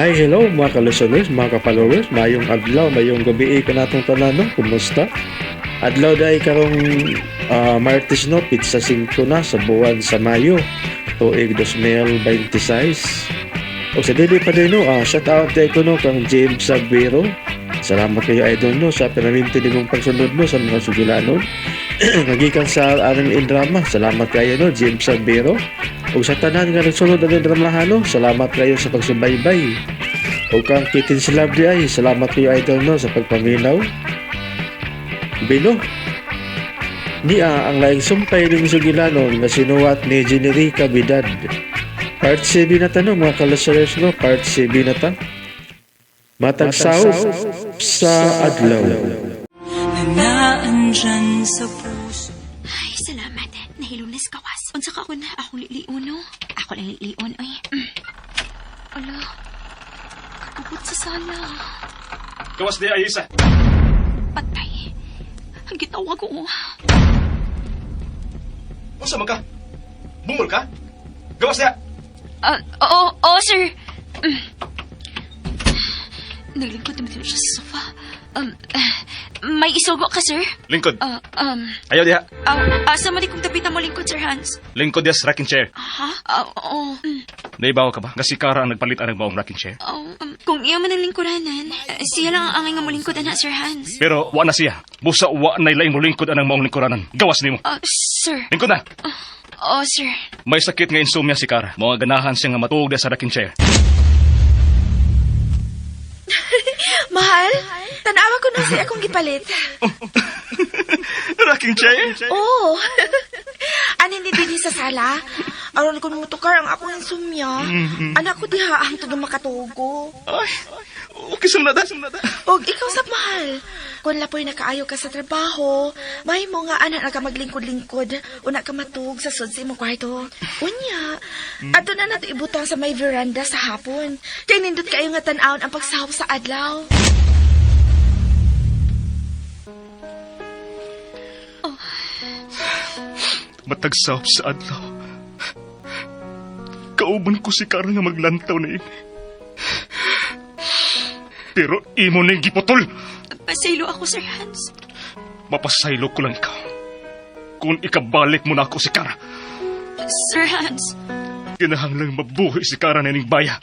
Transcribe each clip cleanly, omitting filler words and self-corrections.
Hi, hello mga ka-listeners, mga ka-followers, mayong adlaw, mayong gabi kanatong tanan, no? Kumusta? Adlaw dahil karong Martes, no, pizza 5 na sa buwan sa Mayo, tuig 2026. O sa dili pa din, no, shout out dahil ko, no, kang James Aguero. Salamat kayo, idol, no, sa pinaminti nimong pagsunod, no, sa mga sugilanon. Nagikan sa aning drama. Salamat kayo, no, James Aguero. O sa tanan nga nagsunod ang dramahan, no, salamat kayo sa pagsubaybay. O kang Kitin Slab di ay, salamat kayo, idol, no, sa pagpaminaw. Bino, niya ang laing sumpay ning sugilanon nga sinuwat ni Generica Bidad. Part 7 na ta, no, mga ka-listeners, no, part 7 na ta. Matag sahop sa adlaw. Na naandyan sa puso. Ay, salamat. Nahilunas kawas. Unsa ka ako na akong lilion, no? Ako lang lilion, oy. Ala, kapupot sa sala. Gawas di ay isa. Patay. Ang gitawag ko, oh. Unsa man ka? Bungol ka? Gawas diha. Ah, oo, oo, sir. Naglingkod naman din siya sa sofa. May isugo ka, sir? Lingkod. Ah, Ayaw diha. Asa man di kong tapita mo lingkod, Sir Hans? Lingkod diha sa rocking chair. Ha? Ah, oo. Naibaw ka ba? Nga si Kara ang nagpalit ang maong rocking chair. Oh, kung iya man ang lingkuranan, siya lang ang angay nga molingkod ana, Sir Hans. Pero wa na siya. Busa wa na laing molingkod anang maong lingkuranan. Gawas nimo. Ah, sir. Lingkod na. Oh, sir. May sakit nga insomnia si Kara. Mga ganahan siya nga matuog diha sa rocking chair. Mahal, tanawa ko na sa akong gipalit. Rocking chair? Oo. Anin ni dinhi sa sala? Aron ko mutukar ang akong insomnia. Anak ko diha ang tudong makatugo. Ay, okay sa nada. Og ikaw sa mahal. Kung lapoy nakaayo ka sa trabaho, may mo nga anak na ka maglingkod-lingkod, una ka matug sa sud sa imong kwarto. Unya, ato na nato ibutang sa may veranda sa hapon. Kay nindot kayo nga tan-awon ang pagsahop sa adlaw. Matag sahop sa adlaw. Kauban ko si Kara nga maglantaw na ini. Pero imo ning giputol. Pasaylo ako, Sir Hans. Mapasaylo ko lang ikaw. Kung ikabalik mo na ako si Kara, Sir Hans, kinahanglang mabuhi si Kara na ining baya.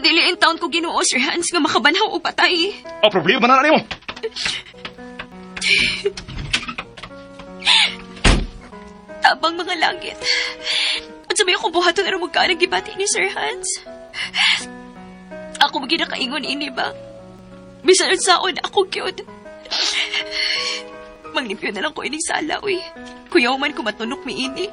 dili in taon ko Ginoo, Sir Hans, nga makabanhaw o patay. Ang problema na nimo. Tabang mga langit. At sabi akong buhaton aron magkaan ang gibati ni Sir Hans. Ako maging nakaingon ini ba? Bisan saon ako gyud. Manglimpyo na lang ko ining sala, uy. Kuyaw man ko matunok mi ini.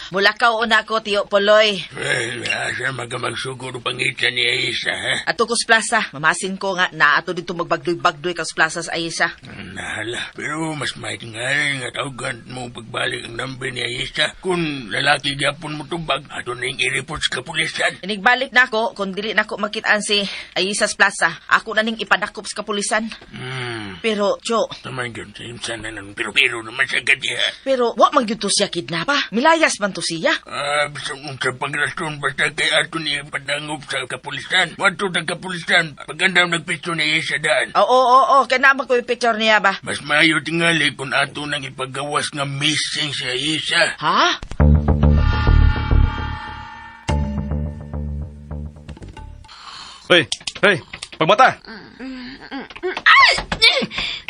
Mulakaw una ko, Tiyo Poloy. Well, asa magamagsugod o pangita ni Aisa, ha? Ato ko sa plaza. Mamasin ko nga na ato dito magbagdoy-bagdoy ka sa plaza sa Aisa. Nahala. Pero mas mahit nga rin nga tawagan mo pagbalik ang number ni Aisa. Kung lalaki gyapon mo tubag, ato ning i-report sa kapulisan. Inigbalik na ako, kung dili na ako makitaan si Aisa sa plaza, ako na ning ipadakop sa kapulisan. Pero, Tiyo, Taman yun, sa imsan na ng pero-pero naman sa gadiha. pero wa man gyud to siya kidnapa. Milayas man to siya. Ah, bisag unsa pagrason basta kay ato ni padangop sa kapulisan. Wadto sa kapulisan, pagandam nagpisto ni Aisa daan. Oo, oo, oo, kaya naman ko yung picture niya ba? Mas maayo tingali kung ato nang ipagawas nga missing si Aisa. Ha? Hey, hey, pagmata.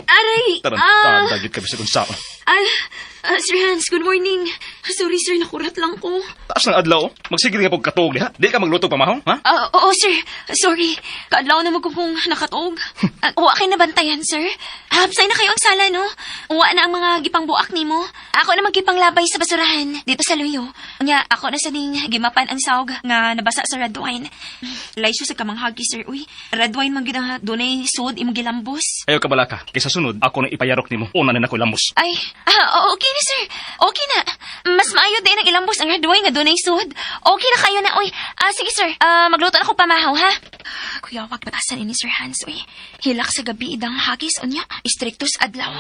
Aray! Tarantad, dagit ka bisag unsaon. Sir Hans, good morning. Sorry, sir, nakurat lang ko. Taas ng adlaw, oh. Magsigil nga pog katuog diha. Di ka magluto pamahong, ha? Ah, oo, sir. Sorry. Kaadlaw na magkukong nakatuog. Wa kay nabantayan, sir. Hapsay na kayo ang sala, no? Wa na ang mga gipangbuak nimo. Ako na maggipanglabay sa basurahan dito sa Luyo. Nya, ako na sa ning gimapan ang sawg nga nabasa sa red wine. Laysyo sa kamanghagi, sir. Uy, red wine man gyud ang dunay sud imong gilambos. Ayaw ka balaka. Kaysa sunod, ako nang ipayarok nimo. Una na nako lamos. Ay, okay na, sir. Okay na. Mas maayo din ang ilambos ang red wine nga dunay sud. Okay na kayo na, uy. Ah, sige, sir. Ah, magluto na ako pamahaw, ha? Kuya, wag batasan ini, Sir Hans, uy. Hilak sa gabi idang hagis, unya. Istriktos adlaw.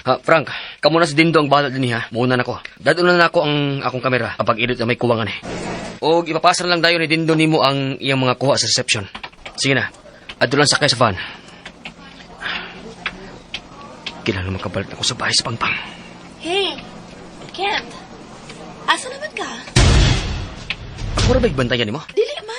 Ha, Frank, kamo na si Dindo ang bahala din ha. Muna na ko. Dadon na nako ang akong kamera kapag edit na may kuwangan eh. Og ipapasa na lang dayon ni Dindo nimo ang iyang mga kuha sa reception. Sige na. Adto lang sakay sa van. Kailangan makabalik na ako sa bahay sa Pangpang. Hey, Kent. Asa naman ka? Ako ra ba'y bantayan nimo? Dili man.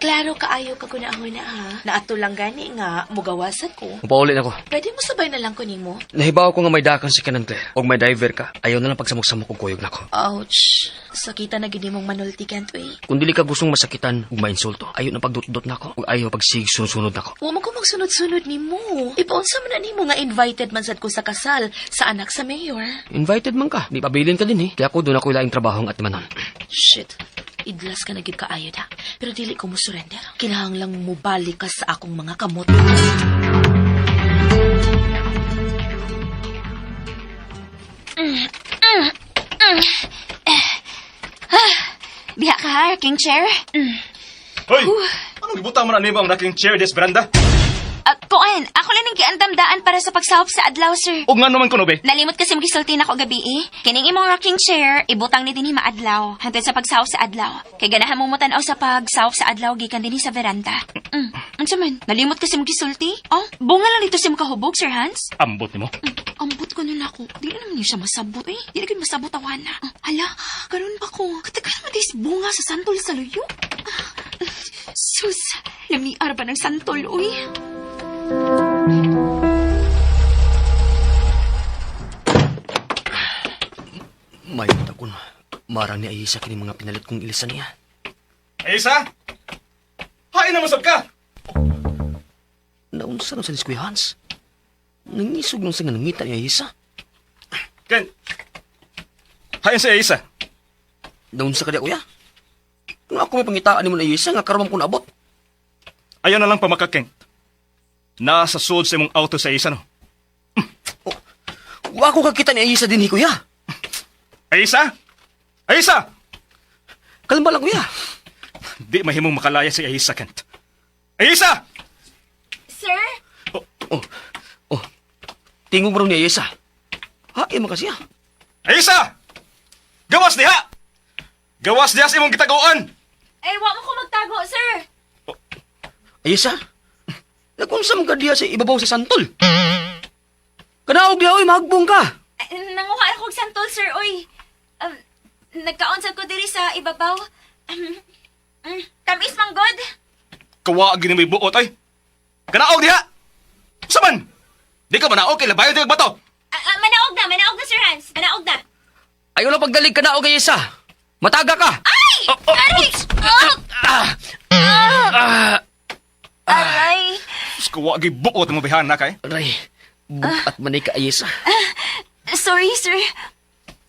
Klaro kaayo ka kunahuna ha. Naato lang gani nga mugawasan ko. Mupauli na ko. Pwede mo sabay na lang ko nimo? Nahibaw ko nga may dakan si Kanan Claire. Og may diver ka. Ayaw na lang pagsamok-samok og kuyog nako. Ouch. Sakita na gid mong manulti, Kent, uy. Kung dili ka gustong masakitan ug mainsulto, ayaw na pagdutdot nako ug ayaw pagsig sunod-sunod nako. Wa man ko magsunod-sunod nimo. Ipaunsa man na nimo nga invited man sad ko sa kasal sa anak sa mayor. Invited man ka. Di pabilin ka din eh. Kaya ako doon ako ilaing trabaho ang atimanon. Shit. Idlas ka na gid kaayo da. Pero dili ko mo surrender. Kinahanglang mobalik ka sa akong mga kamot. Diha ka ha, King Chair. Mm. Hoy! Anong gibutang mo na nimo ang naking chair des veranda? Kuan, ako lang ang giandamdaan para sa pagsahop sa adlaw, sir. Og nga naman kuno be? Nalimot kasi magisulti na ko gabi eh. Kining imong rocking chair, ibutang ni dinhi maadlaw. Hantod sa pagsahop sa adlaw. Kay ganahan mo mo-tan-aw sa pagsahop sa adlaw gikan dinhi sa veranda. Unsa man? Nalimot kasi magisulti? Oh, bunga lang dito si makahubog, Sir Hans. Ambot nimo. Ambot ko nila ko. Di na naman niya siya masabot eh. Di na gyud masabot awana. Oh, hala, karon ba ko? Katagal man dis bunga sa santol sa luyo. Sus, lamiar ba ng santol, uy? May takon. Marang ni Ayisa kini mga pinalit kong ilisan niya. Ayisa! Hain na masab ka! Naunsa na sa ni Kuya Hans? Nangisog nung sa nga nangita ni Ayisa. Ken! Hain si Ayisa. Naunsa ka di, kuya? Kung ako may pangitaan nimo ni Ayisa nga karon man ko naabot. Ayaw na lang pamaka, Kent. Nasa sud sa imong auto sa Ayisa, no? Wa ko kakita ni Ayisa dinhi, kuya. Ayisa! Ayisa! Kalma lang, kuya. Di mahimong makalaya si Ayisa, Kent. Ayisa! Sir? Oh, oh. Tingog mo raw ni Ayisa. Ha, man kasi ah. Ayisa! Gawas diha! Gawas diha sa imong gitaguan! Eh, wa mo ko magtago, sir. Ayisa? Nakunsa man ka diha sa ibabaw sa santol? Kanaog diha, oy, mahagbong ka. Eh, nanguha ako og santol, sir, oy. Nagkaon sad ko diri sa ibabaw. Tamis man god. Kawa gini may buot ay. Kanaog diha! Saman! Di ka manaog kay labayo di bato. Manaog na, manaog na, Sir Hans. Manaog na. Ayaw lang pagdalig kanaog, Ayisa. Mataga ka. Ay! Aray! Oh! Ah, Aray! Kawa gi buot mo bihan na kay. aray. Bukat man ka, Ayisa. Sorry, sir.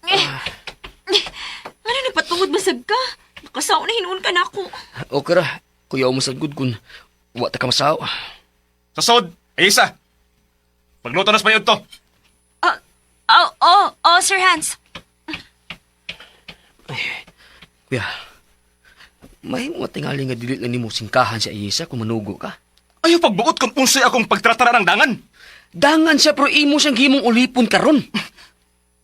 Eh, ano nagpatungod basag ka? Nakasaw na hinuon ka na ako. Okay ra. Kuya, umasad gud kun wa ta ka masaw. Sa sod, Ayisa. Pagluto na sa bayod to. Oh, oh, oh, oh, Sir Hans. Kuya, may mga tingali nga dili lang nimo singkahan si Ayisa kung manugo ka. Ayaw pagbuot kung unsay akong pagtratara ng dangan. Dangan siya pero imo siyang gimong ulipon karon.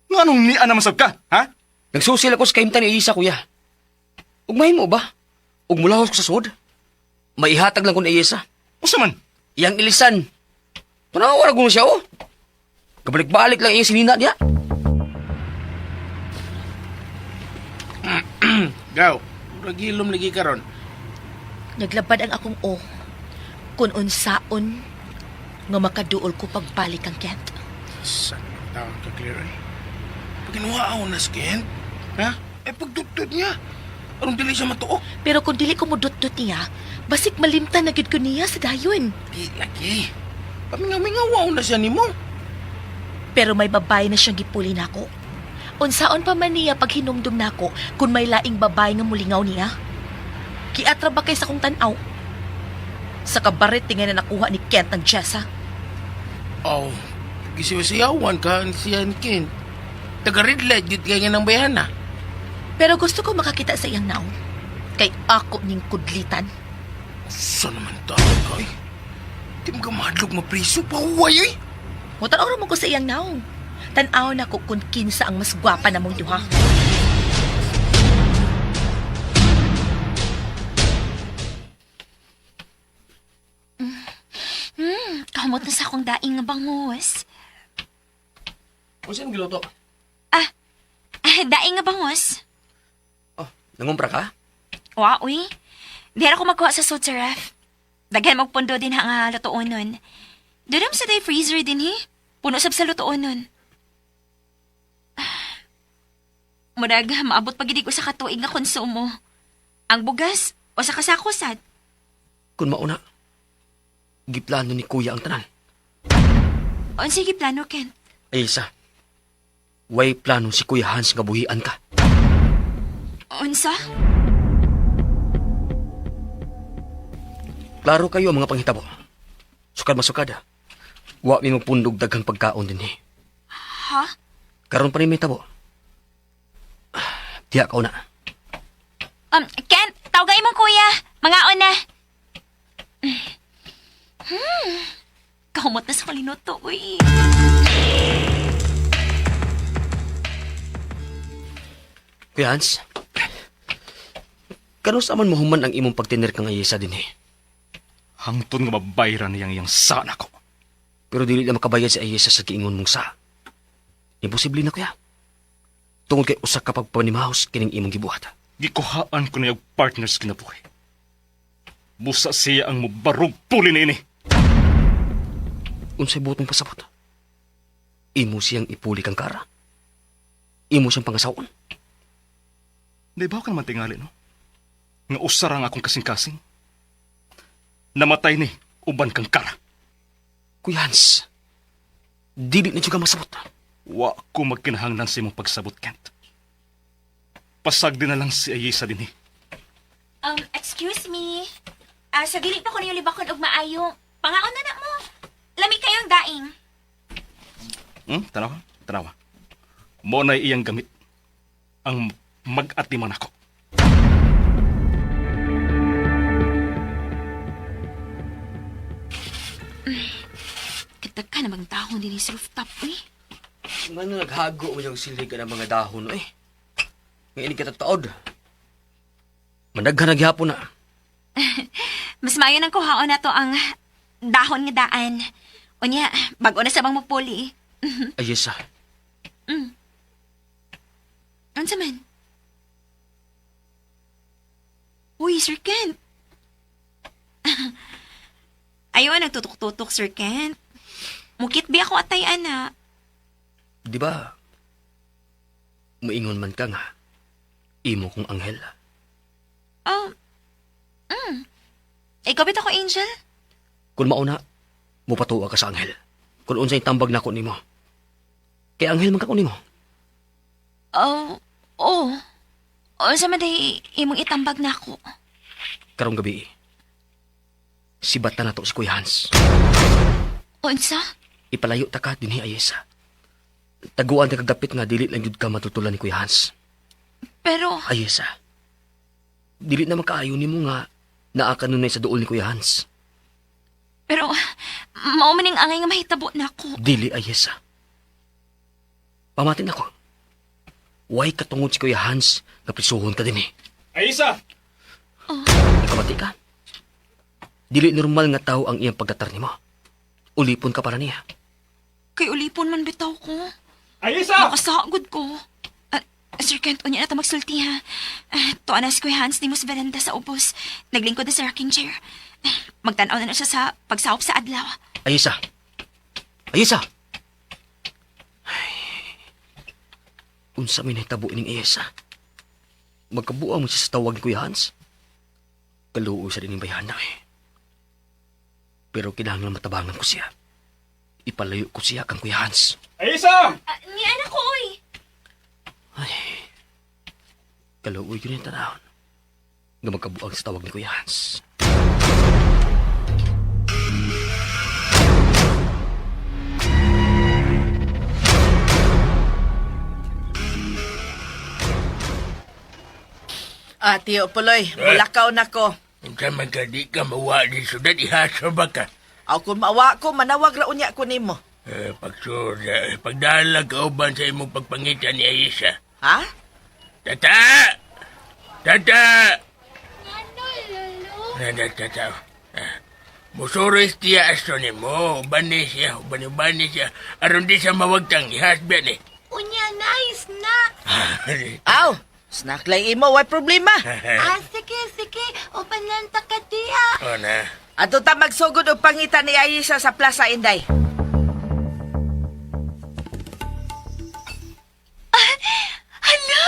Nganong niya naman sab ka, ha? Nagsusil ako sa kaimtan ni Ayisa, kuya. Ug mahimo ba? Ug mulahos ko sa sud? Maihatag lang ko ni Ayisa. Unsa man? Iyang ilisan. Tanawa ra guno siya, oh. Kabalik-balik lang iyang sinina niya. Gaw, murag ilom lagi karon. Naglabad ang akong o. Kung unsaon nga makaduol ko pagbalik kang Kent. Saan ang taon ka, Claire? eh? Pag kinuha na si Kent, ha? Eh, pagdutdut niya. Aron dili siya matuok. Pero kung dili ko mudutdut niya, basig malimtan na gid ko niya sa dayon. Di lagi. Pamingaw-mingaw na siya nimo. Pero may babae na siyang gipuli nako. Unsaon pa man niya pag hinumdum nako kung may laing babae nga mulingaw niya? Kiatra ba kay sa kong tan-aw? Sa kabaret tingay na nakuha ni Kent ang Jessa. Oh, gisiw-siyawan ka siya ni Kent. Taga red light, gid kay nga ng bayana. Pero gusto ko makakita sa iyang naong. Kay ako ning kudlitan. Saan naman taon ka, eh? Di mo ka mahadlok mapriso, pahuway, eh. Mutanaw mo ko sa iyang naong. Tan-aw na ko kung kinsa ang mas gwapa na mong duha. Kamot na sa akong daing nga bangos. Unsa imong giluto? Ah, daing nga bangos. Oh, nangumpra ka? Wa, uy. Di ra ko magkuha sa sud sa ref. Daghan magpundo din ha nga lutoon nun. Doon sa day freezer din hi. Puno sab sa lutoon nun. Murag, maabot pa gid ko sa katuig nga konsumo. Ang bugas, o sa kasako sad. Kun mauna, giplano ni kuya ang tanan. Unsay plano, Ken? Ayesa, way plano si Kuya Hans nga buhian ka. Unsa? Klaro kayo ang mga panghitabo. Sukad masukad. Wa mi magpundog daghang pagkaon dinhi. Ha? Karon pa ni may tabo. Diya ka na. Ken, tawagay mong kuya. Mangaon na. Kahumot na sa kalinuto, uy. Kuya Hans, kanus aman mahuman ang imong pagtiner kang Ayesa dinhi. Hangtod nga mabayran niyang iyang sana ko. Pero dili na makabayad si Ayesa sa giingon mong sa. Imposible na kuya. Tungod kay usa ka pagpanimahos kining imong gibuhat. Gikuhaan ko niya og partners kinabuhi. Busa siya ang mubarog puli niini. Unsay buot mong pasabot? Imo siyang ipuli kang kara. Imo siyang pangasawon. Di ba ka naman tingali, no? Nga usara ang akong kasing-kasing. Namatay ni, uban kang kara. Kuya Hans, dili na jud ka masabot. Wa ko magkinahanglan sa imong pagsabot, Kent. Pasag din na lang si Ayesa din eh. Excuse me. Ah, sa dili pa ko niyo libakon og maayo. Pangaon na na mo. Lami kayong daing. Tanawa, tanawa. Mo na iyang gamit. Ang mag-atiman ako. Katag ka namang dahon din sa rooftop, uy. Ngano naghago mo yung silig ng mga dahon eh. Ngayon kita taod. Mandaghan na gihapon na. Mas maayo nang kuhaon na to ang dahon nga daan. Unya, bago na sa bang mapuli. Ayesa, Unsa man? Uy, Sir Kent. Ayaw, nagtutok-tutok, Sir Kent. Mukit bi ako atay, ana. di ba? Maingon man ka nga. Imo kong anghel. Oh, Ikaw bitaw ko, Angel? Kung mauna, mupatuwa ka sa anghel. Kung unsay tambag nako nimo. Kay anghel man ka ko nimo. Oh, oh. Unsa man day imong itambag nako? Karong gabi, sibatan na to si Kuya Hans. Unsa? Ipalayo ta ka dinhi Ayesa. Taguan ta kagdapit nga dili lang jud ka matutulan ni Kuya Hans. Pero, Ayesa. Dili na makaayo nimo nga naa ka nunay sa duol ni Kuya Hans. pero, mao man ning angay nga mahitabo nako. Dili Ayesa. Pamatin ako. Way katungod si Kuya Hans nga prisuhon ka dinhi. Ayesa! Nakabati ka? Dili normal nga tao ang iyang pagdatar nimo. Ulipon ka para niya. Kay ulipon man bitaw ko. Ayesa! Makasagod ko. Ah, Sir Kent, unya na ta magsulti ha. Ah, tuwa na si Kuya Hans ni mo sa veranda sa ubos. Naglingkod na sa rocking chair. Magtan-aw na na siya sa pagsahop sa adlaw. Ayesa! Ayesa! Ay. Unsa may nahitabo ining Ayesa? Magkabuang mo siya sa tawag ni Kuya Hans. Kaluoy sa dining bayhana eh. Pero kinahanglan matabangan ko siya. Ipalayo ko siya kang Kuya Hans. Ayesa! Ah, ni anak ko, oy! Kaluoy yun yung tanahon. Nga magkabuang sa tawag ni Kuya Hans. Ah, Tiyo Puloy, mulakaw na ko. Unsa man ka di ka mawa di syudad, ihasa ba ka? Aw kung maawa ko, manawag ra unya ko nimo. Eh, pagsur, pagdalag kauban sa imong pagpangita ni Aisha. Ha? Tata! Tata! Ano, Tata, tata. Ah, Musuris tiya aso ni mo. Ubani siya, ubani-ubani siya. Aron di siya mawagtang ihasbian eh. Unya, nice na. Aw, snack lang imo, way problema. Ah, sige, sige. Upan lang ta ka diha. O na. Ato ta magsugod og pangita ni Ayesha sa Plaza Inday. Hala!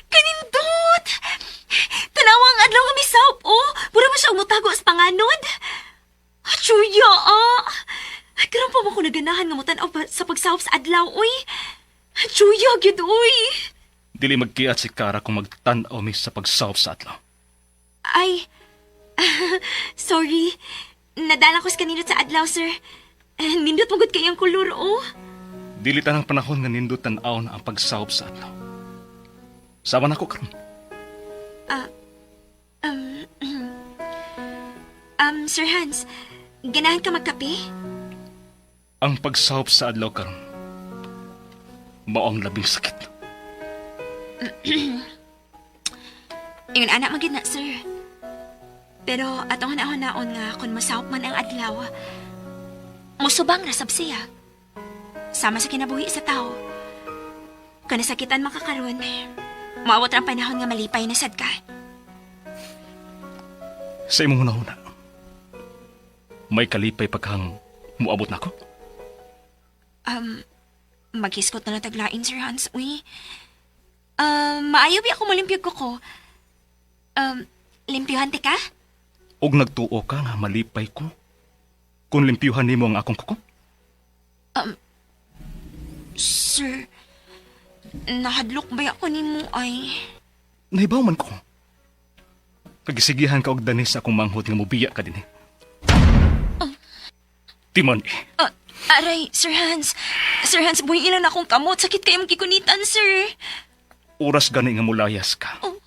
Kanindot! Tanawa ang adlaw nga misap, oh! Pura ba siya umutago sa panganod? Chuya, ah! Karon pa mo ko naganahan nga mutan-aw pa sa pagsawop sa adlaw, uy! Chuya, gyud, uy! Dili magkiat si Kara kung magtan-aw mi sa pagsawop sa adlaw. Ay, sorry. Nadala ko sa kanindot sa adlaw, sir. Eh, nindot mo gud kay ang kolor, oh. Dili tanang panahon nga nindot tan-aw na ang pagsawop sa adlaw. Sama na ko karon. Sir Hans, ganahan ka magkape? Ang pagsawop sa adlaw karon mao ang labing sakit. Ingon anak magid na, sir. Pero atong hanaon-naon nga kung masawop man ang adlaw, musubang rasab siya. Sama sa kinabuhi sa tao. Kung nasakitan makakaroon, maawat ang panahon nga malipay na sad ka. Sa imong hunahuna, may kalipay pagkang muabot nako. Maghiskot na lang taglain, Sir Hans. Uy, maayo bi ako malimpyog ko ko. Limpyuhan ti ka? Og nagtuo ka nga malipay ko kung limpyuhan nimo ang akong kuko. Sir, nahadlok ba ako nimo ay? Nahibaw man ko. Kagisigihan ka og danis sa akong manghod nga mobiya ka dinhi. Timan eh. Ah, aray, Sir Hans. Sir Hans, buhay ilan akong kamot. Sakit kayong gikunitan, sir. Oras gani nga mulayas ka. Oh.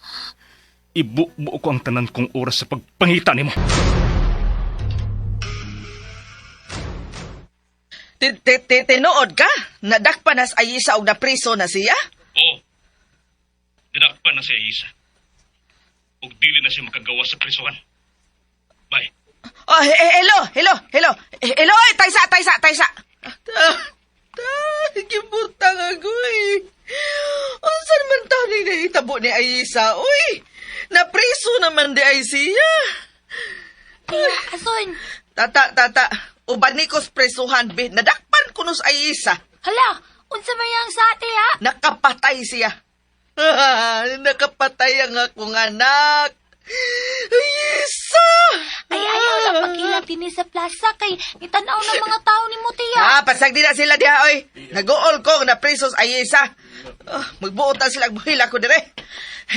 Ibubuo ko ang tanan kong oras sa pagpangita nimo. Tinuod ka? Nadakpan nas Ayesha og napriso na siya? Oo. Dinakpan na si Aisa. Ug dili na siya makagawa sa prisuhan. Bye. Oh, hello, hello, hello. Hello, eh, taysa, taysa, taysa. Ta, ta, gibutang ako eh. Unsa naman taon ni nahitabo ni Ayesha? Uy, napriso naman di ay siya. Kaya, ason. Tata, tata, uban ni kos presuhan, be. Nadakpan ko nos Ayesha. Hala, unsa man yang sa ate ha? Nakapatay siya. Nakapatay ang akong anak. Ayesha! Ay, ayaw lang pagkilang dinhi sa plaza kay gitanaw ng mga tao ni mo tiya. Ah, pasag di na sila diha, oy. Nag-uol ko na presos ay isa. Ah, magbuot na sila buhil ako dire.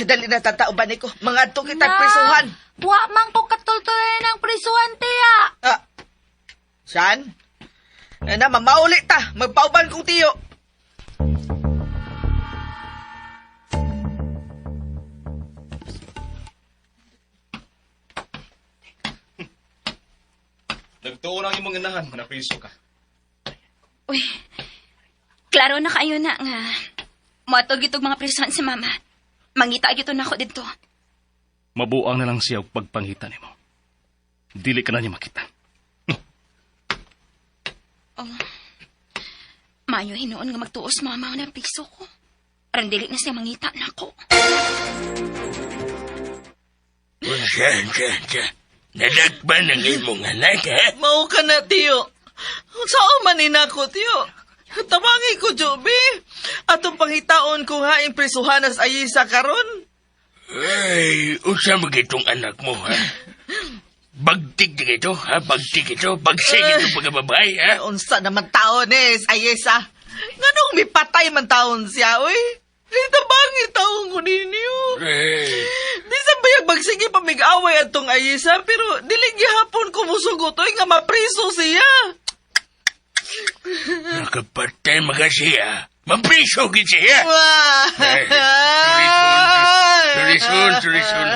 Dali na tatauban ko. Mga adto kita presuhan. Wa man ko katultulan ng prisuhan tiya. Ah, saan? Na, mamauli ta. Magpauban kong tiyo. Nagtuo lang imong inahan nga napriso ka. Uy, klaro na kayo na nga. Moatog itog mga prisuhan si mama. Mangita gyud na ako dito. Mabuang na lang siya og pagpangita nimo. Dili ka na niya makita. Mayo hinuon nga magtuos mama nga piso ko. Aron dili na siya mangita nako. Unsa, unsa, unsa. Nadakpan ang imong anak, ha? Mao ka na, tiyo. Saan man ni nako, tiyo? Tabangi ko, Joby. Atong pangitaon kung haing presuhan as Ayesa karon. Ay, unsa man itong anak mo, ha? Bagtik na ito, ha? Bagtik ito. Bagsik ito pagkababae, ha? Unsa naman taon eh, Ayesa. Nganong mipatay man taon siya, oy? Ay, tabangi taon ko ninyo. Ay, Di sa bayag magsige pa mig-away atong Ayesa, pero dili gihapon ko musugot, oy, nga mapriso siya. nakapatay maka siya. Mapriso gid siya. Wah! Ay, sorry soon, sorry soon, sorry soon.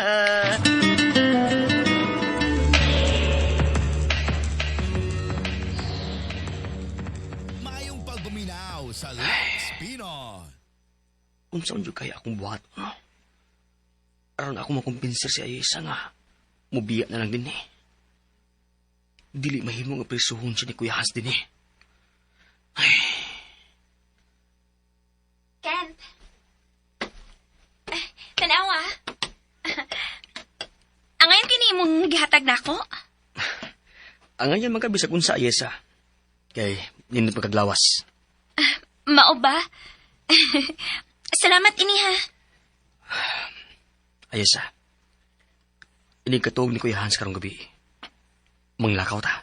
Unsa jud kaya akong buhat, no? Aron ako makumbinser si Ayesa nga mubiya na lang din eh. Dili mahimo nga prisuhon siya ni Kuya Hans din eh. Kent. Eh, tanawa. Ang ngayon kini imong gihatag nako? Ang ngayon man ka bisag unsa, Ayesa. Kay nindot pagkaglawas. Mao ba? Salamat ini ha. Ayesa. Inig katuog ni Kuya Hans karong gabi. Manglakaw ta.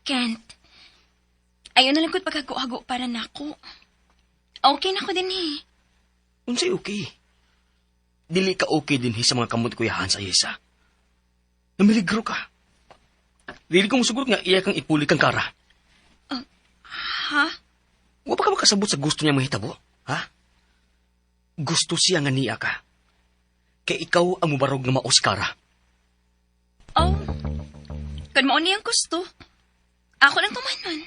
Kent. Ayaw na lang ko't paghago-hago para nako. Okay na ko din eh. Unsay okay? Dili ka okay din sa mga kamot Kuya Hans, Ayesa. Namiligro ka. Dili ko musugot nga iya kang ipuli kang kara. Ha? Wa pa ka makasabot sa gusto niya mahitabo, ha? Gusto siya nga niya ka. Kay ikaw ang mubarog nga maos kara. Oh. Kun mao niyang gusto. Ako lang tumanon.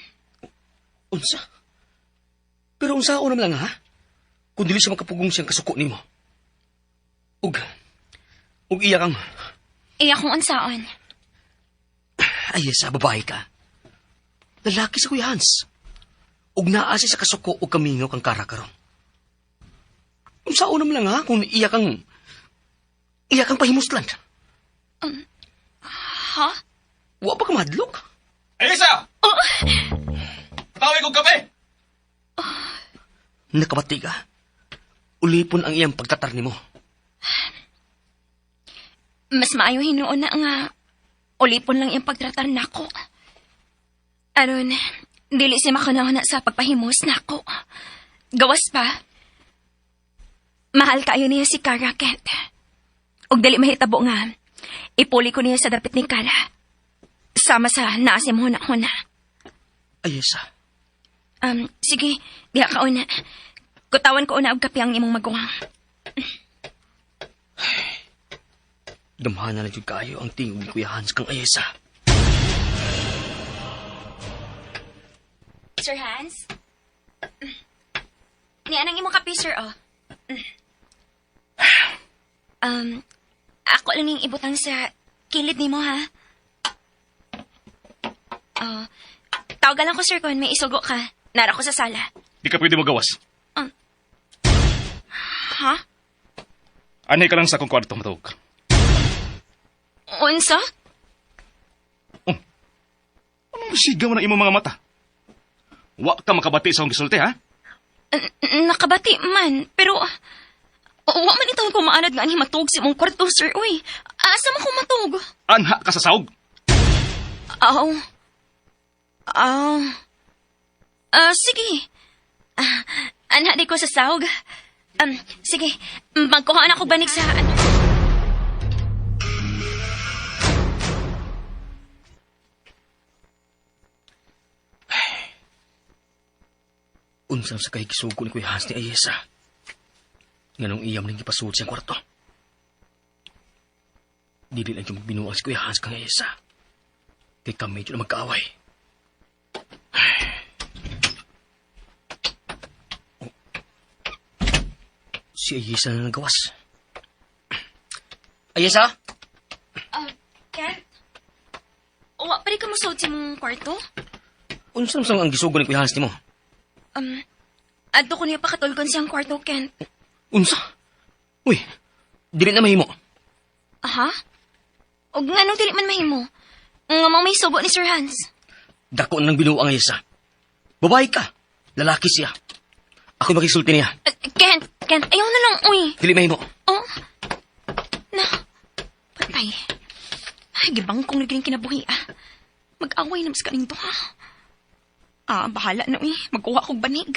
Unsa? Pero unsa ako naman lang, ha? Kung dili siya makapugong siyang kasuko nimo. Ug iya kang, Iya kung unsaon. ay, sa babae ka. Lalaki sa Kuya Hans. Ug naa siya sa kasuko ug kamingaw kang kara karon. Unsa naman lang, ha? Kung iya kang pahimuslan. Ha? Wa pa ka mahadlok? Ayesa! Oh! Patawag kong kape! Nakabati ka. Ulipon ang iyang pagtatar nimo. Mas maayo hinuon na nga ulipon lang iyang pagtratar nako. Aron, dili siya makunahuna sa pagpahimos nako. Gawas pa. Mahal kaayo niya si Kara, Kent. Ug dili mahitabo nga, ipuli ko niya sa dapit ni Kara. Sama sa naasim huna-huna. Ayesa. Sige, diha ka una. Kutawan ko una og kape ang imong maguwang. Damhana na jud kaayo ang tingog ni Kuya Hans kang Ayesa. Sir Hans? Ni anang imong kape, sir, oh. Ako lang ning ibutang sa kilid nimo, ha? Oh, tawagan lang ko, sir, kung may isugo ka. Nara ko sa sala. Di ka pwede magawas. Ha? Anay ka lang sa akong kwarto matawag. Unsa? Oh. Anong sigaw na imong mga mata? Wa ka makabati sa akong gisulti, ha? Nakabati man, pero wa man ito ko maanad nga ani matug sa imong kwarto, sir. Uy, asa man ko matug? Anha ka sa saog. Aw. Aw. Sige. Anha di ko sa sahog. Sige, magkuhaan ako banig sa ano. Unsang sa kay gisugo ni Kuya Hans ni Ayesa. Nganong iya man ning gipasuod siyang kwarto. Dili lang yung magbinuang si Kuya Hans kang Ayesa. Kay kami dyan na magkaaway. Oh. Si Ayesa na nagawas. Ayesa? Kent? Wa pa rin ka musuod sa imong kwarto? Unsang sang ang gisugo ni Kuya Hans nimo? Adto ko niya pakatulgon siyang kwarto, Kent. Unsa? Uy, dili na mahimo. Aha? Og nganong dili man mahimo? Nga mao may sugo ni Sir Hans. Dako nang binuang Ayesa. Babae ka. Lalaki siya. Ako makisulti niya. Kent, Kent, ayaw na lang, uy. Dili mahimo. Oh. Na, patay. Ay, gibangkong na gining kinabuhi, ah. Mag-away na mas kaning duha. Ah, bahala na, uy. Magkuha kog banig.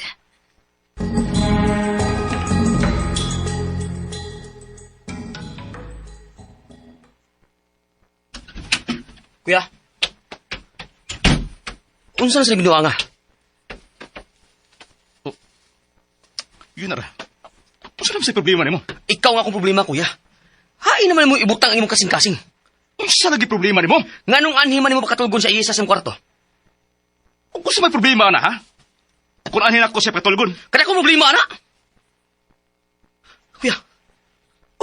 Kuya. Unsa na sila binuang, ah? Oh. Yun na ra. Unsa na sa problema nimo? Ikaw nga akong problema, kuya. Hain naman mo ibutang ang imong kasing-kasing. Unsa lagi problema nimo? Nganong anhi man nimo pakatulgon sa Ayesa sa kwarto? Kung sa may problema na, ha? Kung anhin ako siya patulgon. Kada akong problema, ana!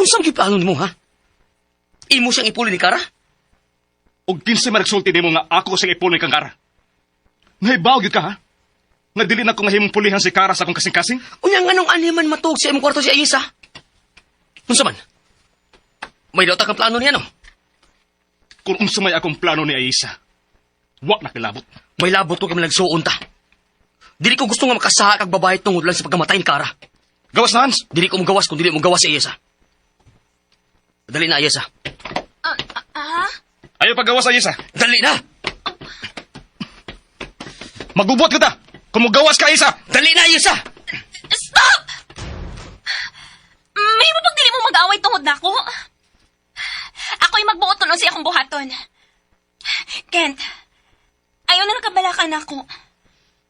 Unsa man gyud plano nimo, ha? Imo siyang ipuli ni Kara? Og kinsa man nagsulti nimo nga ako siyang ipuli kang Kara? Nahibaw gyud ka, ha? Nga dili na ko mahimong pulihan si Kara sa akong kasing-kasing? Unya nganong anhi man matuog sa imong kwarto si Ayesa? Unsa man? May dauta kang plano niya, no? Kung unsa may akong plano ni Ayesa, wa na kilabot. May labot ko kay nagsuon ta. Dili ko gusto nga makasaha kag babae tungod lang sa pagkamatay ni Kara. Gawas na, Hans! Dili ko mogawas kung dili mo gawas si Ayesa. Dali na, Ayesa. Ha? Ayaw paggawas, Ayesa. Dali na! Magubot kita! Kung mogawas ka, Ayesa! Dali na, Ayesa! Stop! May pag dili mo mag-away tungod na ako. Ako'y magbuot nun sa akong buhaton. Kent, ayaw na nakabalakan ako.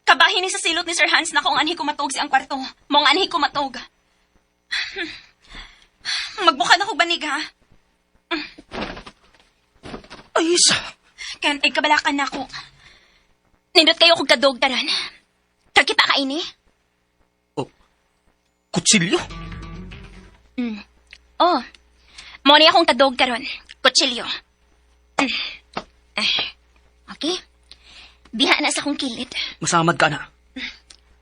Kabahin ni sa silot ni Sir Hans na kung anhi ko matuog siyang kwarto. Mong anhi ko matuog. Magbuka na ko banig, ha? Ayesa! Kent, ay kabalakan na ako. Nindot kayo kog kadog taran. Kakita ka ini? Oh, kutsilyo? Oh. Mo ni akong kadog karon. Kutsilyo. Mm. Ah, okay. Diha na sa akong kilid. Masamad ka na.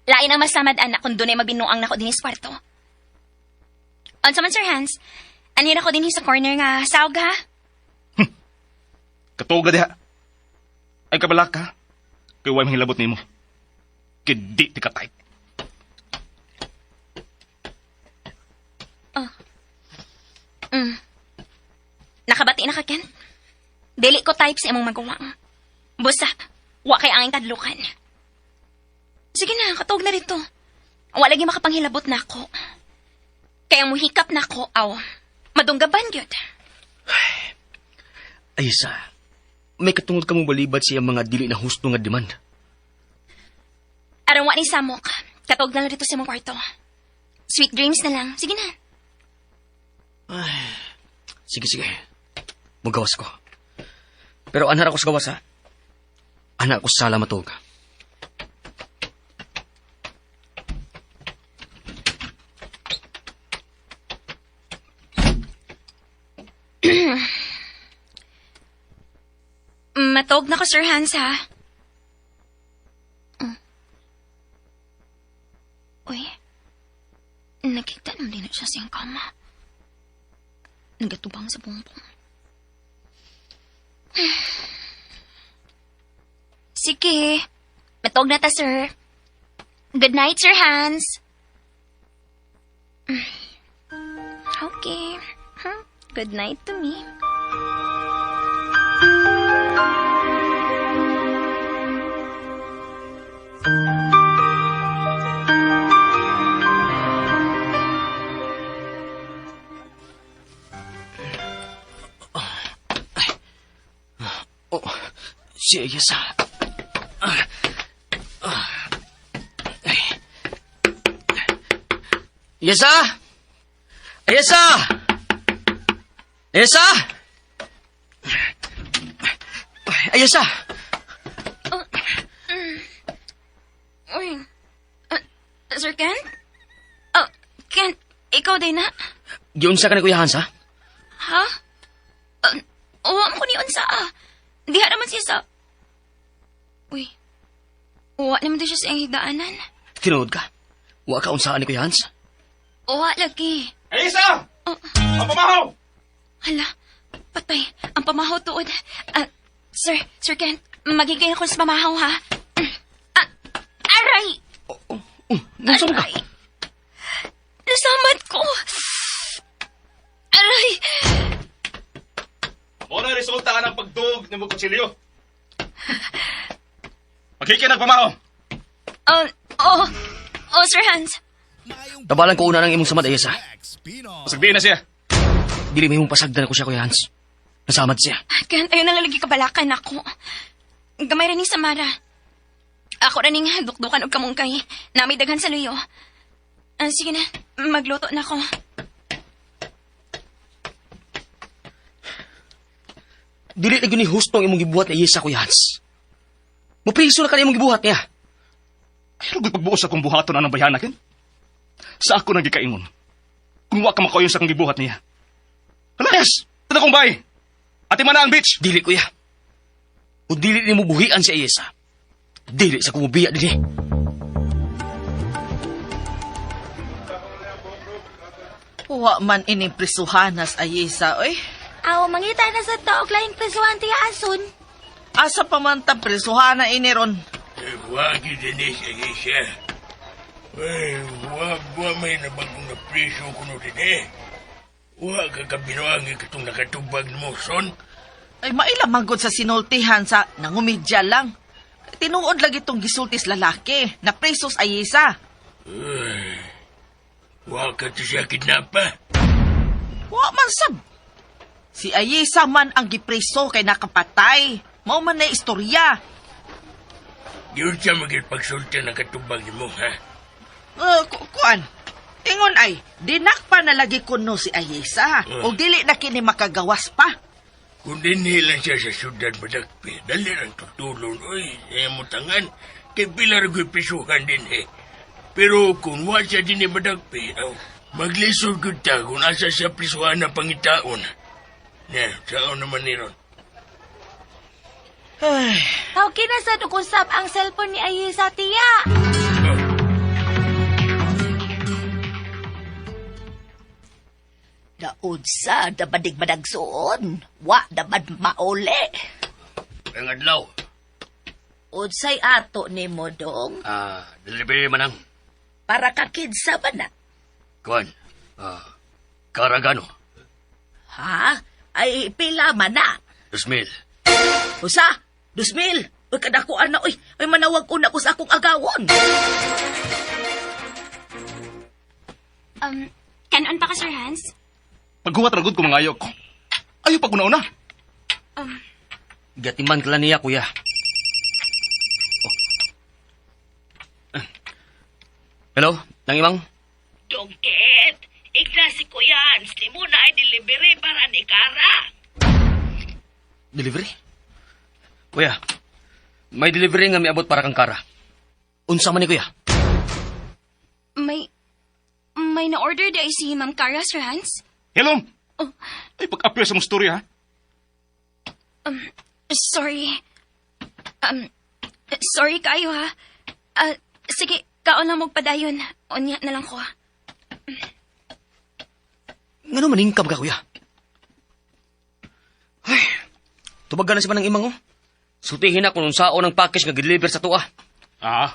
Lain ang masamad anak kung dunay mabinuang nako dinhi sa kwarto. Unsa man, Sir Hans? Anhin ako dinhi sa corner nga sawg ha? Katuog na diha. Ay kabalak ka. Kay way manghilabot nimo. Kay di ti ka type. Nakabati na ka, Ken? Dili ko type sa imong maguwang. Busa, wa kay angin kadlukan. Sige na, katuog na rito. Wa lagi makapanghilabot na ako. Kaya muhikap na ako, aw. Madunggaban gyud. Ayesa, may katungod ka mong balibad sa iyang mga dili na husto nga demand. Aron wa ni samok. Katuog na lang rito sa imong kwarto. Sweet dreams na lang. Sige na. Sige, sige. Magawas ko. Pero anhar ako sa gawas, ha? Ana ako sa sala matuog. Matog na ko, Sir Hans, ha? Mm. Uy, nakita naman din na siya siyang kama. Nagatubang sa bumbong. Sige, matog na ta, sir. Good night, Sir Hans. Mm. Okay. Good night to me. Oh, si Ayesa. Ah. Ah. Ay. Ayesa! Ayesa! Ayesa! Ayesa! Uy. Sir Ken? Oh, Ken, ikaw din na? Giunsa ka ni Kuya Hans, ha? Ha? Oo, ko ni unsa ah. Diha naman siya sa... Uy. Uwa naman din siya sa iyang higdaanan. Tinuod ka. Wa ka unsaan ni Kuya Hans? Uwa lagi. Ayesa! Ang pamahaw! Hala, patay. Ang pamahaw tuod. Ah, sir, Sir Ken, magiging ako sa pamahaw ha. Ah, aray! Oh, unsa man ka? Aray! Nasamad ko! Aray! Mo na resulta ng pagdug ni mo kutsilyo. Maghikin ang pamahaw. Oh, oh, oh, Sir Hans. Tabalan ko una ng imong samad, Ayesa. Pasagdiin na siya. Dili may mong pasagdan ako siya, Kuya Hans. Nasamad siya. Kent, ayun na lalagi kabalakan ako. Gamay rin ni Samara. Ako rin ning dukdukan og kamungkay. Nami daghan sa luyo. Ah, sige na, magluto na ako. Dili na gyud ni husto ang imong gibuhat ni Ayesa, Kuya Hans. Mupriso na ka na imong gibuhat niya. Pero gud pagbuo sa akong buhaton anang bayana, Ken. Sa ako nagikaingon. Kung wa ka makauyon sa akong gibuhat niya, Halas! Ito kong bay. Ati man na ang beach. Dili, kuya. Kung dili nimo buhian si Ayesa, dili sa kumubiya dinhi. Wa man ining prisuhanas, Ayesa, oy. Aw, mangita na sa taog laing prisuhan tiya ason. Asa pa man ta prisuhana ini ron? Eh, wa gyud ni si Ayesha. Eh, wa wa may nabagong na preso kuno dinhi. Wa ka kabinuang katong nakatubag nimo son. Ay maila manggod sa sinultihan sa nangumidya lang. Tinuod lagi itong gisultis lalaki na presos Ayesa. Eh, wa ka to siya kidnapa. Wa man sab. Si Ayesa man ang gipreso kay nakapatay. Mao man na istorya. Yun siya magipagsulti ng katubag nimo ha. Kuan. Ingon ay, dinakpa na lagi kuno si Ayesa. O dili na kini makagawas pa. Kung dinhi lang siya sa syudad madakpi, dali lang tutulon, oy, sa imong tangan, kay pila ra ko'y prisuhan dinhi. Pero kung wa siya dinhi madakpi, aw, maglisod gud ta kung asa siya prisuhan na pangitaon. Na, saan naman ni ron? Ay, Tawag na sa usap ang cellphone ni Ayesa tiya. Oh, Daod sa dabadig madagsuon. Wa dabad mauli. Ang adlaw, Unsay ato nimo dong? delivery man ang Para ka kinsa ba na? kuan. Karagano, Ha? Ay pila man na. 2,000. Usa, 2,000. Uy, kadakuan na, uy. Ay, manawag una ko sa akong agawon. Kanon pa ka, Sir Hans? Paghuwat ra gud ko mangayo ko. Ayo pag una-una. Gatiman ka lang niya, kuya. Oh. Hello, nang imang? Dongket, igna si Kuya Hans. Di mo na ay delivery para ni Kara. Delivery? Kuya, may delivery nga miabot para kang Kara. Unsa man ni kuya? May na-order di ay si Ma'am Cara, Sir Hans? Hello. Oh. Ay pag-appear sa mong story ha. Sorry. Sorry kayo ha. Ah, sige, kaon lang magpadayon. Unya na lang ko. Ngano maningkam ka, kuya? Ay, tubagan na si manang imang, oh. Sutihin na kung unsaon ang package nga gideliver sa tuwa. Ah.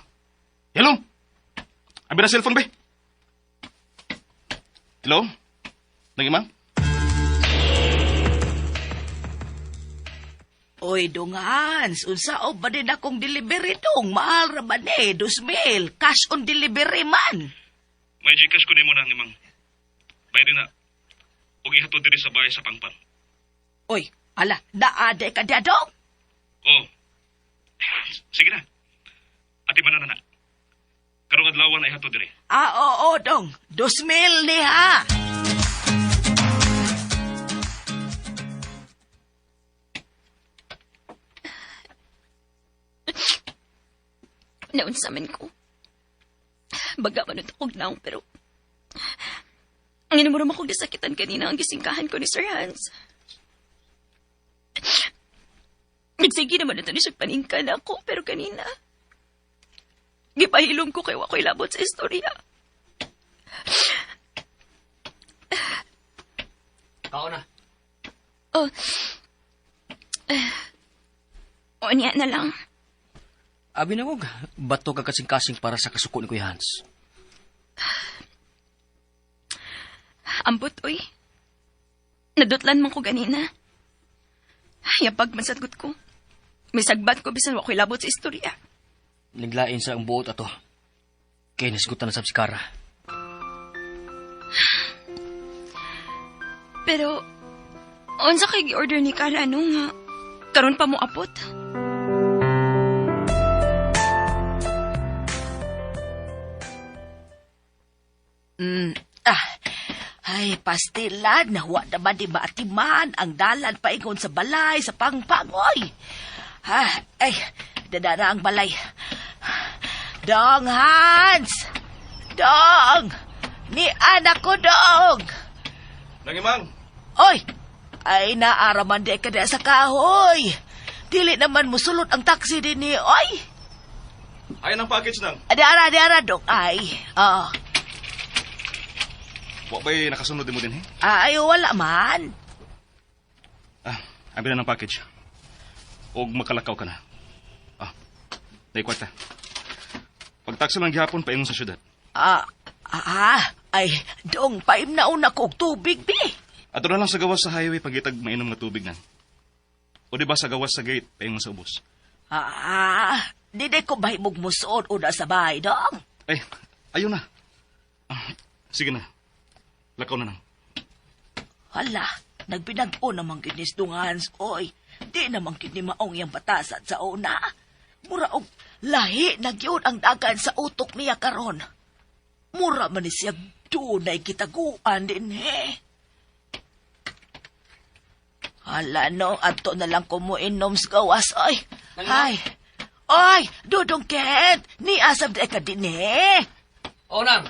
Hello. Abi na cellphone be. Hello? Nang imang? Oy, dong Hans, unsa o ba din akong delivery dong? Mahal ra ba ni? 2,000. Cash on delivery man. May Gcash ko nimo nang imang. Bayad na. Ug ihatod diri sa bahay sa Pangpang. Oy, ala, naade ka diya dong? Oh. Sige na. Ati man na na. Karong adlaw na ihatod diri. Ah, oo, dong. 2,000 ni ha. Naunsa man ko. Baga man akong naong pero... Ang inumurum akong nasakitan kanina ang gisingkahan ko ni Sir Hans. Nagsige naman ito ni siya paningkan ako pero kanina... Gipahilom ko kay wako'y labot sa istorya. Kao na. Oh. Unya na lang. Abi na kog, bato ka kasing-kasing para sa kasuko ni Kuya Hans. Ambot, uy. Nadutlan man ko ganina. Yapag masagot ko. May sagbat ko bisan wako'y labot sa istorya. Naglain sa ang buot ato. Kaya nasgutan na sab si Kara. Pero, unsa kay gi-order ni Kara no nga karon pa mo apot? Ah, ay, pastilan, wa naman di maatiman ang dalan paingon sa balay, sa pangpangoy. Ha, ay, dada na ang balay. Dong Hans! Dong! Ni anak ko, dong! Nang imang. Oy! Ay, naaraman di ka sa kahoy. Dili naman musulot ang taxi din ni. Oy! Ay ang package nang. Di ara, di ara, dong. Ay, oo. Wa ba'y nakasunod mo din eh? Ay, wala man. Ah, abi na ng package. Og makalakaw ka na. Ah, day kwarta. Pagtaksi lang gihapon paingon sa syudad. Ay, dong, paim na una ko og tubig, bi. Ato na lang sa gawas sa highway pagitag mainom nga tubig na. O di ba sa gawas sa gate paingon sa ubos. Di day ko bahimog musuod una sa bahay, dong. Ay, ayun na. Ah, sige na. Lakaw na lang. Hala, nagbinag-o naman kinis dungans, oy. Di naman kini maong iyang batasan sa una. Mura og lahi na gyud ang dagan sa utok niya karon. Mura man ni siya dunay kitaguan din he. Hala no, adto na lang ko mo inom sa gawas, oy. Ay, oy, Dudong Kent, ni asab di ka din eh. O, nang.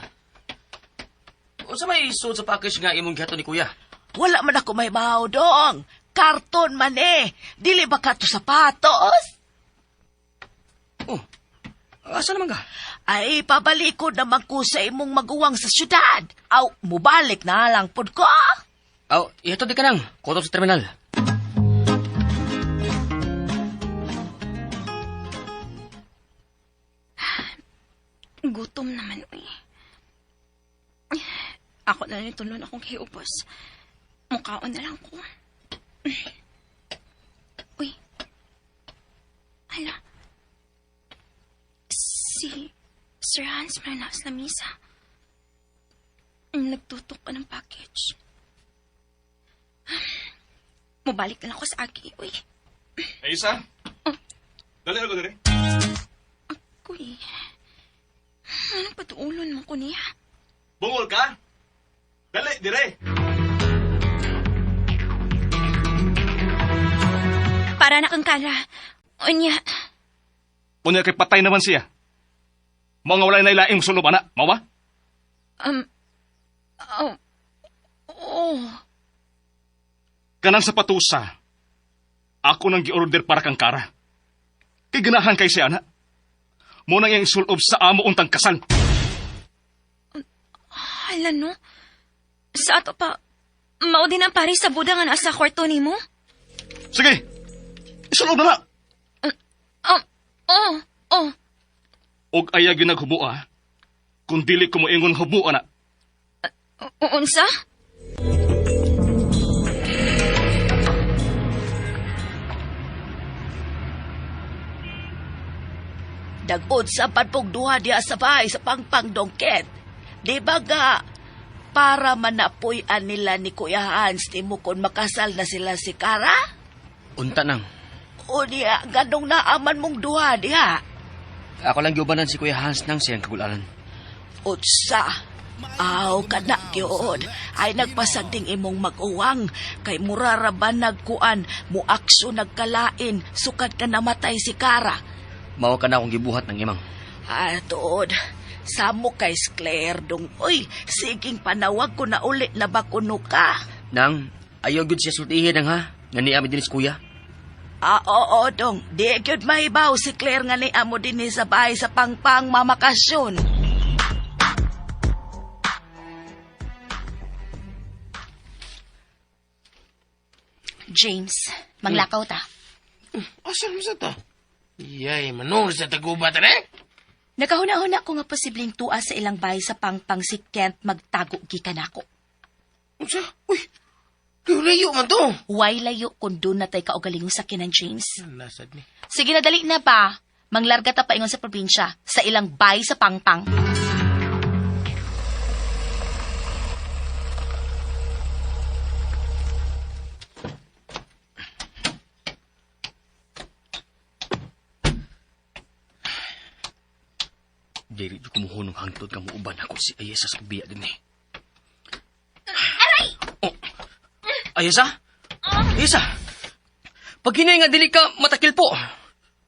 Unsa may suod sa package nga imong gihatod ni kuya? Wala man ako may bahaw dong. Karton man eh. Dili ba ka to sapatos? Oh, asa naman ka? Ay, pabalikod naman ko sa imong maguwang sa syudad. Aw, mubalik na lang pud ko. Aw, ihatod di ka nang. Kutob sa terminal. Gutom naman, uy. Ako na lang itulon akong hiubos. Mukhaon na lang ko. Uy. Hala. Si Sir Hans Manaus na misa. Nagtutok ka ng package. Mubalik na lang ako sa agi, uy. Ay, isa. Dali ako diri. Kuy. Anong patuulon mo ko niya? Bungol ka? Dali, dire. Para na kang kala. Unya, Unya kay patay naman siya. Mga wala na ilaing sulob, ana. Mawa? Oh, oh, Kanang sapatusa. Ako nang gi-order para kang Kara. Kay ganahan kay siya, ana. Mo nang iyang isulob sa amo untang kasal. Hala no. Sa ato pa, mao din ang pare sa Buda nga nasa kwarto nimo? Sige! Isulob na na! Oh, oh, oh. Og ayaw gyud naghubua. Kung dili ko moingon hubo, ana. Unsa? Dag-od sa padpog duha diha sa bahay sa pangpang dongket. Di ba ga, para manapuy-an nila ni Kuya Hans ni mo kung makasal na sila si Kara? Unta nang. O diha, ganong naaman mong duha diha. Ako lang giubanan si Kuya Hans nang siyang kagulanan. Utsa, aw kana gyud. Ay nagpasagding imong mag-uwang kay murara ba nagkuan muakso nagkalain sukad ka namatay si Kara. Mao ka na akong gibuhat ng imang. Ah, tuod. Samo kay Claire dong. Uy, siging panawag ko na uli na ba kuno ka? Nang, ayaw gyud siya sultihin nang ha. Nga niya mi dinis kuya. Ah, oo, dong. Di gyud mahibaw si Claire nga ni amo dinhi sa bahay sa pangpang mamakasyon. James, manglakaw ta. Asa mo sa ta? Yay, manong sa tagubat eh? Nakahuna-huna ko nga posibleng tuwa sa ilang bahay sa pangpang si Kent magtago gikan nako. Unsa? Uy, layo man to. Way layo kung doon natay kaugalingong sakinan, James. Nasad ni. Sige na, dali na pa. Manglarga ta paingon sa probinsya, sa ilang bahay sa pangpang. Dili ko kumuhunong hangtod nga muuban ako si Ayesa sa biya din eh. Aray! Oh. Ayesa? Ayesa! Pag hinay nga dili ka matakil po.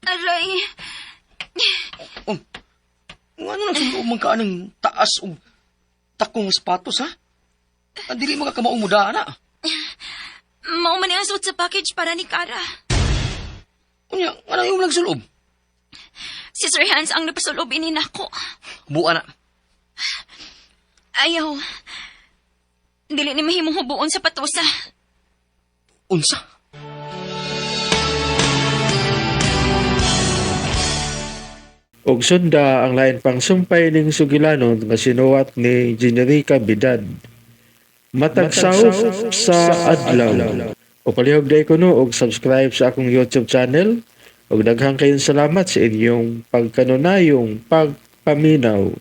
Aray! Oh. Ano nang suloob man ka ng taas o takong sapatos ha? Ang dili mo ka kamaong muda na. Mao man ni ang suot sa package para ni Kara. Unya, ano yung nagsulob? Si Sir Hans ang napasulob ini nako. Buka na. Ayaw. Dili ni mahimong hubuon sa patusa. Unsa? Og sunda ang lain pang sumpay ning sugilanon nga sinuwat ni Generica Bidad. Matag saop sa adlaw. O palihog day kuno og subscribe sa akong YouTube channel. Og daghang kayong salamat sa inyong pagkanunayong pagpaminaw.